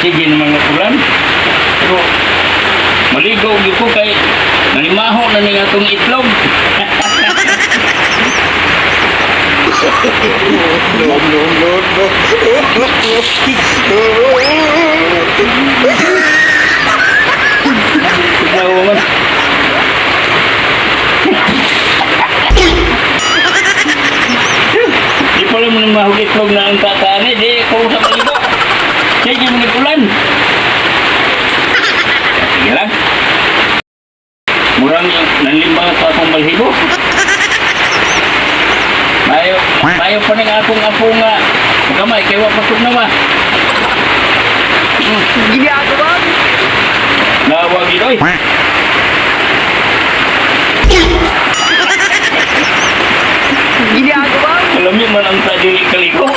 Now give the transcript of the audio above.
Sige naman nga ulan. Pero maligo gyud ko kay nanimaho na ning atong itlog. No, no, no, no. Tignaw man. Di pala mo nang mahog itlog na ang tataani. Di ko sa maligo. Sige mo ulan. Sige lang. Murang nanlimbang sa akong balhibo. Mayo, mayo pa ning akong apo nga. Gamay, kay wa pasok na ba? Ginagawa mo. Nawag yun, oy. Ginagawa mo. Alam niyo man ang sa dili kaligo.